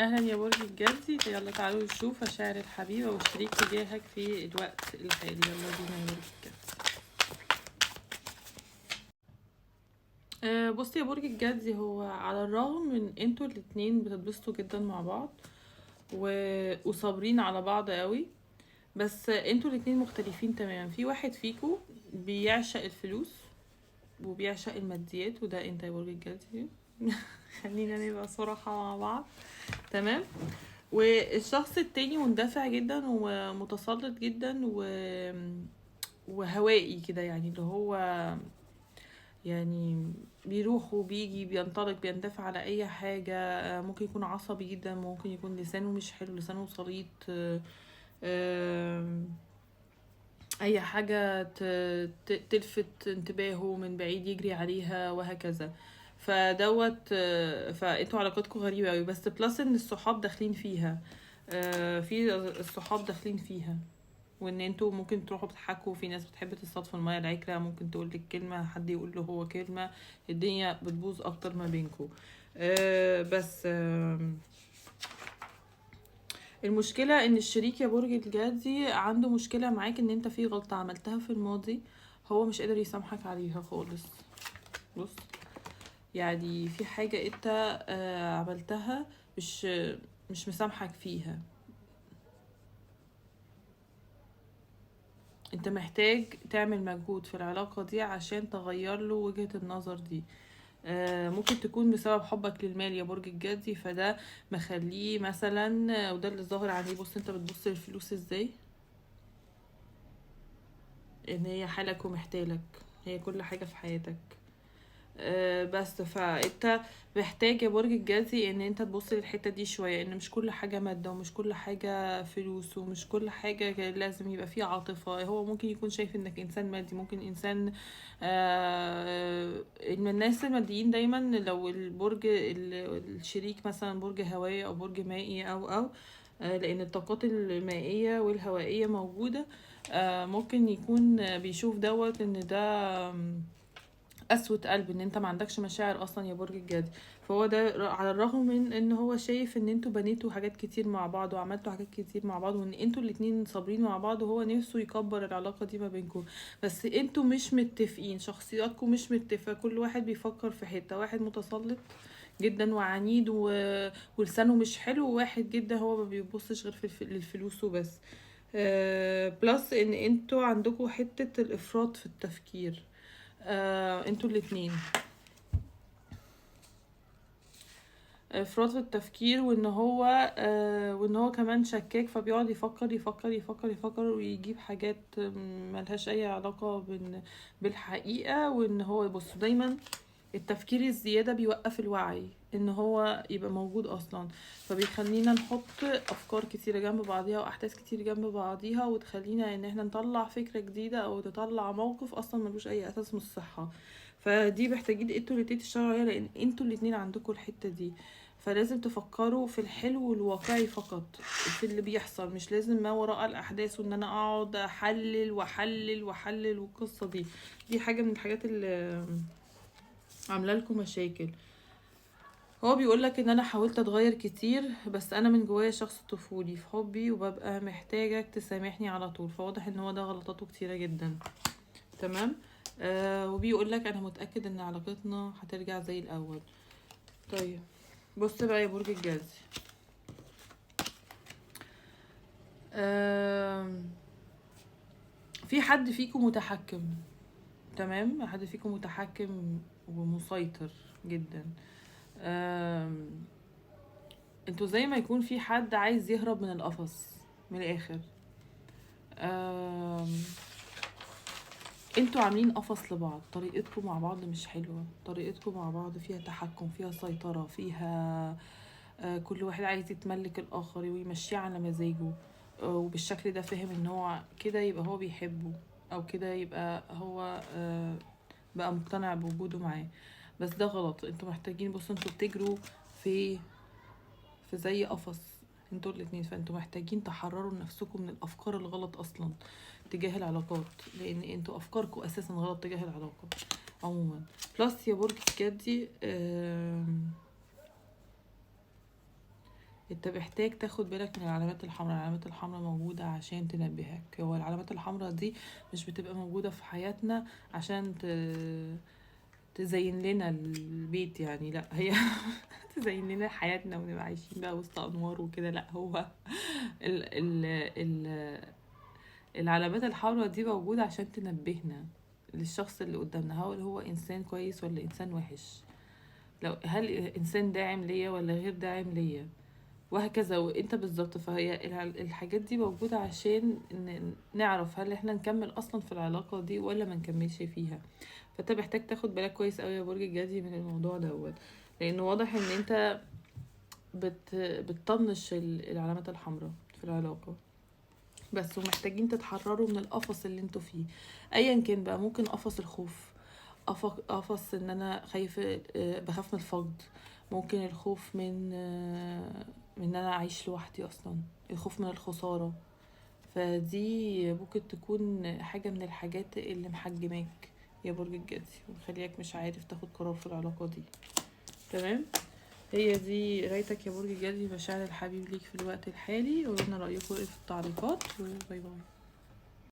اهلا يا برج الجدي. يلا تعالوا نشوف مشاعر الحبيبة والشريك تجاهك في الوقت الحالي. يلا بينا يا برج الجدي. بصي يا برج الجدي، هو على الرغم من انتوا الاتنين بتتبسطوا جدا مع بعض وصابرين على بعض قوي، بس انتوا الاتنين مختلفين تماما. في واحد فيكو بيعشق الفلوس وبيعشق الماديات، وده انت يا برج الجدي. خلينا نبقى صراحة مع بعض، تمام. والشخص التاني مندفع جدا ومتسلط جدا وهوائي كده، يعني اللي هو يعني بيروح وبيجي، بينطلق، بيندفع على اي حاجة. ممكن يكون عصبي جدا، ممكن يكون لسانه مش حلو، لسانه سليط، اي حاجة تلفت انتباهه من بعيد يجري عليها وهكذا. فدوت، فانتوا علاقتكم غريبة قوي، بس plus ان الصحاب داخلين فيها، في الصحاب داخلين فيها، وان انتوا ممكن تروحوا بتضحكوا. في ناس بتحب تصطاد في المية العكرة، ممكن تقول لك كلمة، حد يقول له هو كلمة، الدنيا بتبوظ اكتر ما بينكم. بس المشكلة ان الشريك يا برج الجدي عنده مشكلة معاك، ان انت في غلطة عملتها في الماضي هو مش قادر يسامحك عليها خالص. بص، يعني في حاجة انت عملتها مش مسامحك فيها. انت محتاج تعمل مجهود في العلاقة دي عشان تغير له وجهة النظر دي. ممكن تكون بسبب حبك للمال يا برج الجدي، فده مخليه مثلا، وده اللي ظاهر عليه. بص انت بتبص للفلوس ازاي، ان هي حالك ومحتالك، هي كل حاجة في حياتك. بس فانت محتاج يا برج الجدي ان انت تبص للحتة دي شوية، ان مش كل حاجة مادة، ومش كل حاجة فلوس، ومش كل حاجة لازم يبقى فيه عاطفة. هو ممكن يكون شايف انك انسان مادي، ممكن انسان ان الناس الماديين دايما، لو البرج الشريك مثلا برج هوائي او برج مائي او لان الطاقات المائية والهوائية موجودة، ممكن يكون بيشوف دوت ان ده قسوة قلب، ان انت ما عندكش مشاعر اصلا يا برج الجدي. فهو ده على الرغم من ان هو شايف ان انتوا بنيتوا حاجات كتير مع بعض وعملتوا حاجات كتير مع بعض، وان انتوا الاتنين صابرين مع بعض، وهو نفسه يكبر العلاقة دي ما بينكم، بس انتوا مش متفقين، شخصياتكم مش متفقة، كل واحد بيفكر في حتة. واحد متسلط جدا وعنيد ولسانه مش حلو، وواحد جدا هو ما بيبصش غير في للفلوس وبس. plus ان انتوا عندكم حتة الافراط في التفكير، انتوا الاتنين افراط في التفكير، وان هو كمان شكاك، فبيقعد يفكر يفكر يفكر يفكر ويجيب حاجات ملهاش اي علاقة بالحقيقة. وان هو بص دايما التفكير الزيادة بيوقف الوعي ان هو يبقى موجود اصلا، فبيخلينا نحط افكار كتيرة جنب بعضيها واحداث كتير جنب بعضيها، وتخلينا ان احنا نطلع فكرة جديدة او تطلع موقف اصلا ملوش اي اساس من الصحة. فدي محتاجين انتوا الاتنين تشتغلوا عليها، لان انتوا الاتنين عندكم الحتة دي، فلازم تفكروا في الحلو والواقعي فقط في اللي بيحصل، مش لازم ما وراء الاحداث وان انا اقعد احلل واحلل واحلل والقصة دي. دي حاجة من الحاجات اللي عامله لكم مشاكل. هو بيقول لك ان انا حاولت اتغير كتير، بس انا من جوايا شخص طفولي في حبي، وببقى محتاجك تسامحني على طول. فواضح ان هو ده غلطاته كتيره جدا، تمام. وبيقول لك انا متاكد ان علاقتنا هترجع زي الاول. طيب بص بقى يا برج الجدي، في حد فيكم متحكم، تمام، حد فيكم متحكم ومسيطر جدا. انتوا زي ما يكون في حد عايز يهرب من القفص من الاخر. انتوا عاملين قفص لبعض، طريقتكم مع بعض مش حلوة، طريقتكم مع بعض فيها تحكم، فيها سيطرة، فيها كل واحد عايز يتملك الاخر ويمشيه على مزاجه، وبالشكل ده فاهم ان هو كده يبقى هو بيحبه، او كده يبقى هو بقى مقتنع بوجوده معاه. بس ده غلط. انتوا محتاجين، بصوا انتوا بتجروا في زي قفص انتوا الاتنين، فانتوا محتاجين تحرروا نفسكم من الافكار الغلط اصلا تجاه العلاقات، لان انتوا افكاركم اساسا غلط تجاه العلاقه عموما. plus يا برج الجدي، انت محتاج تاخد بالك من العلامات الحمراء. العلامات الحمراء موجودة عشان تنبهك. هو العلامات الحمراء دي مش بتبقى موجودة في حياتنا عشان تزين لنا البيت يعني، لا هي تزين لنا حياتنا ونبقى عايشين بقى وسط انوار وكده، لا هو ال ال ال العلامات الحمراء دي موجودة عشان تنبهنا للشخص اللي قدامنا، هل هو انسان كويس ولا انسان وحش، لو هل انسان داعم ليا ولا غير داعم ليا، وهكذا. وانت بالظبط. فهي الحاجات دي موجودة عشان نعرف هل احنا نكمل اصلا في العلاقة دي ولا ما نكملش فيها. فانت محتاج تاخد بالك كويس قوي يا برج الجدي من الموضوع دوت، لانه واضح ان انت بتطنش العلامات الحمراء في العلاقة بس، ومحتاجين تتحرروا من القفص اللي انتوا فيه ايا كان بقى. ممكن قفص الخوف، قفص ان انا خايفة، بخاف من الفقد، ممكن الخوف من ان انا اعيش لوحدي اصلا، الخوف من الخسارة. فدي ممكن تكون حاجة من الحاجات اللي محجماك يا برج الجدي ومخليك مش عارف تاخد قرار في العلاقة دي. تمام، هي دي قرايتك يا برج الجدي، مشاعر الحبيب ليك في الوقت الحالي. قولوا لنا رأيكم ايه في التعليقات، و bye bye.